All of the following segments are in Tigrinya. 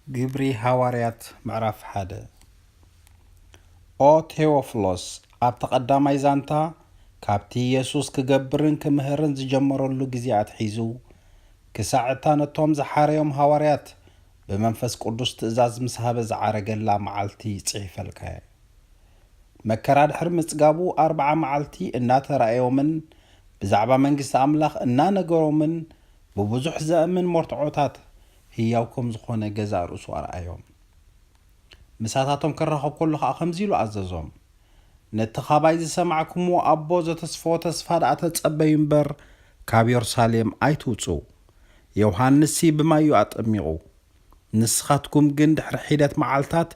ግብሪ ሃዋርያት ምዕራፍ ሓደ። ኦ ቴዎፍሎስ፣ ኣብቲ ቀዳማይ ዛንታ፣ ካብቲ የሱስ ክገብርን ክምህርን ዝጀመረሉ ግዜ ኣትሒዙ፣ ክሳዕ እታ ነቶም ዝሓረዮም ሃዋርያት ብመንፈስ ቅዱስ ትእዛዝ ምስ ሃበ ዝዓረገላ መዓልቲ ጽሒፈልካ እየ። መከራ ድሕሪ ምጽጋቡ ኣርብዓ መዓልቲ እናተራእዮምን ብዛዕባ መንግስቲ ኣምላኽ እናነገሮምን ብብዙሕ ዘእምን መርትዖታት ህያው ከም ዝኾነ ገዛእ ርእሱ ኣርኣዮም። ምሳታቶም ክራኸብ ከሎ ኸኣ ከምዚ ኢሉ ኣዘዞም፣ ነቲ ኻባይ ዝሰማዕኩምዎ ኣቦ ዘተስፍዎ ተስፋ ደኣ ተጸበዩ እምበር፣ ካብ የሩሳሌም ኣይትውጹ። ዮሃንስሲ ብማይ እዩ ኣጠሚቑ፣ ንስኻትኩም ግን ድሕሪ ሒደት መዓልታት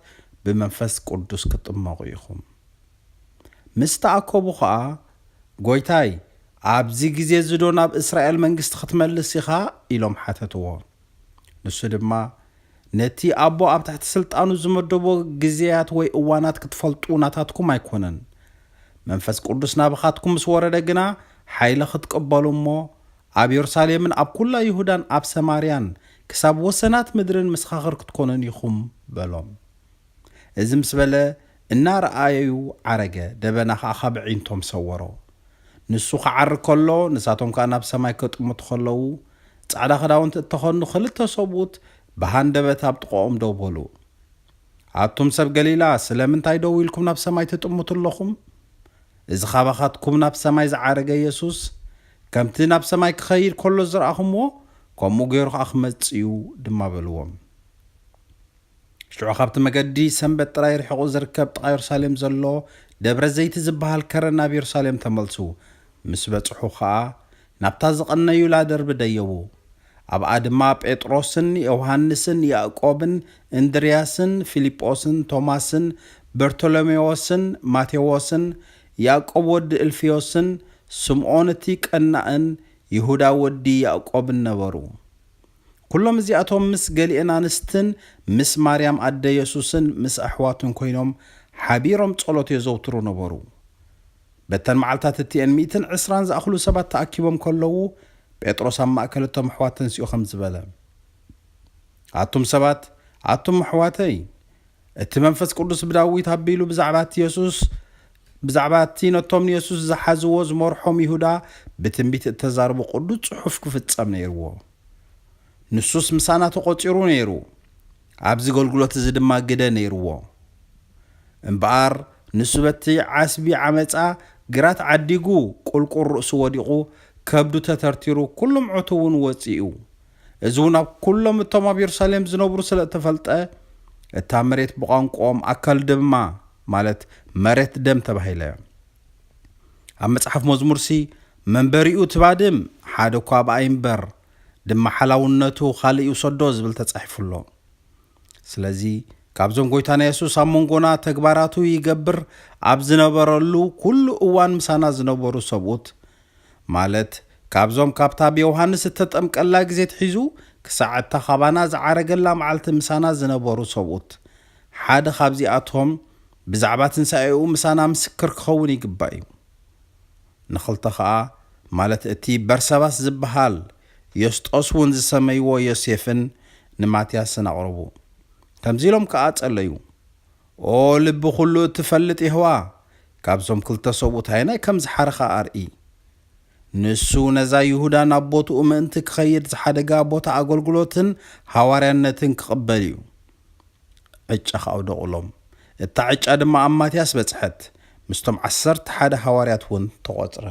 ብመንፈስ ቅዱስ ክትጥመቑ ኢኹም። ምስ ተኣከቡ ኸኣ፣ ጎይታይ፣ ኣብዚ ግዜ እዚ ዶ ናብ እስራኤል መንግስቲ ክትመልስ ኢኻ? ኢሎም ሓተትዎ። ንሱ ድማ፣ ነቲ ኣቦ ኣብ ትሕቲ ስልጣኑ ዝመደቦ ግዜያት ወይ እዋናት ክትፈልጡ ናታትኩም ኣይኮነን። መንፈስ ቅዱስ ናባኻትኩም ምስ ወረደ ግና፣ ሓይሊ ክትቅበሉ እሞ፣ ኣብ የሩሳሌምን ኣብ ኩላ ይሁዳን ኣብ ሰማርያን ክሳብ ወሰናት ምድርን መሰኻኽር ክትኮኑኒ ኢኹም በሎም። እዚ ምስ በለ እናረኣዩ ዓረገ፣ ደበና ኸኣ ካብ ኣዒንቶም ሰወሮ። ንሱ ክዓርግ ከሎ፣ ንሳቶም ከኣ ናብ ሰማይ ክጥምቱ ከለዉ፣ ጻዕዳ ክዳውንቲ እተኸድኑ ክልተ ሰብኡት ብሃንደበት ኣብ ጥቓኦም ደው በሉ። ኣቱም ሰብ ገሊላ፣ ስለምንታይ ደው ኢልኩም ናብ ሰማይ ትጥምቱ ኣለኹም? እዚ ኻባኻትኩም ናብ ሰማይ ዝዓረገ የሱስ፣ ከምቲ ናብ ሰማይ ክኸይድ ከሎ ዝረኣኹምዎ፣ ከምኡ ገይሩ ኸኣ ክመጽእ እዩ ድማ በልዎም። ሽዑ ካብቲ መገዲ ሰንበት ጥራይ ርሒቑ ዝርከብ ጥቓ የሩሳሌም ዘሎ ደብረ ዘይቲ ዝበሃል ከረን ናብ የሩሳሌም ተመልሱ። ምስ በጽሑ ኸኣ ናብታ ዝቐነዩላ ደርቢ ደየቡ። ኣብኣ ድማ ጴጥሮስን ዮሃንስን ያዕቆብን እንድርያስን ፊልጶስን ቶማስን በርቶሎሜዎስን ማቴዎስን ያዕቆብ ወዲ እልፍዮስን ስምዖን እቲ ቀናእን ይሁዳ ወዲ ያዕቆብን ነበሩ። ኩሎም እዚኣቶም ምስ ገሊኤን ኣንስትን ምስ ማርያም ኣደ የሱስን ምስ ኣሕዋቱን ኮይኖም ሓቢሮም ጸሎት የዘውትሩ ነበሩ። በተን መዓልታት እቲኤን ሚእትን ዕስራን ዝኣኽሉ ሰባት ተኣኪቦም ከለዉ፣ ጴጥሮስ ኣብ ማእከል እቶም ኣሕዋት ተንሲኡ ከምዚ በለ፣ ኣቱም ሰባት፣ ኣቱም ኣሕዋተይ፣ እቲ መንፈስ ቅዱስ ብዳዊት ኣቢሉ ብዛዕባ እቲ የሱስ፣ ብዛዕባ እቲ ነቶም ንየሱስ ዝሓዝዎ ዝመርሖም ይሁዳ ብትንቢት እተዛረቦ ቅዱስ ጽሑፍ ክፍጸም ነይርዎ። ንሱስ ምሳና ተቖጺሩ ነይሩ፣ ኣብዚ ኣገልግሎት እዚ ድማ ግደ ነይርዎ። እምበኣር ንሱ በቲ ዓስቢ ዓመጻ ግራት ዓዲጉ ቁልቁል ርእሱ ወዲቑ፣ ከብዱ ተተርቲሩ፣ ኩሉ ምዕቱ እውን ወጺኡ። እዚ እውን ኣብ ኩሎም እቶም ኣብ የሩሳሌም ዝነብሩ ስለ እተፈልጠ፣ እታ መሬት ብቋንቋኦም ኣካል ድማ፣ ማለት መሬት ደም ተባሂለ። ኣብ መጽሓፍ መዝሙርሲ፣ መንበሪኡ እቲ ባድም ሓደ እኳ ብኣይ እምበር፣ ድማ ሓላውነቱ ካልእ ይውሰዶ ዝብል ተጻሒፉ ኣሎ። ስለዚ፣ ካብዞም ጎይታና የሱስ ኣብ መንጎና ተግባራቱ ይገብር ኣብ ዝነበረሉ ኩሉ እዋን ምሳና ዝነበሩ ሰብኡት፣ ማለት ካብዞም ካብታ ብዮሃንስ እተጠምቀላ ግዜ ትሒዙ ክሳዕ እታ ካባና ዝዓረገላ መዓልቲ ምሳና ዝነበሩ ሰብኡት፣ ሓደ ካብዚኣቶም ብዛዕባ ትንሳኤኡ ምሳና ምስክር ክኸውን ይግባእ እዩ። ንኽልተ ኸኣ፣ ማለት እቲ በርሳባስ ዝበሃል፣ ዮስጦስ እውን ዝሰመይዎ ዮሴፍን ንማትያስን ኣቕረቡ። ከምዚ ኢሎም ከኣ ጸለዩ፣ ኦ ልቢ ኹሉ እትፈልጥ የሆዋ፣ ካብዞም ክልተ ሰብኡት ኣየናይ ከም ዝሓረኻ ኣርኢ። ንሱ ነዛ ይሁዳ ናብ ቦትኡ ምእንቲ ክኸይድ ዝሓደጋ ቦታ ኣገልግሎትን ሃዋርያነትን ክቕበል እዩ። ዕጫ ከኣ ኣውደቑሎም። እታ ዕጫ ድማ ኣብ ማትያስ በጽሐት፣ ምስቶም ዓሰርተ ሓደ ሃዋርያት እውን ተቖጽረ።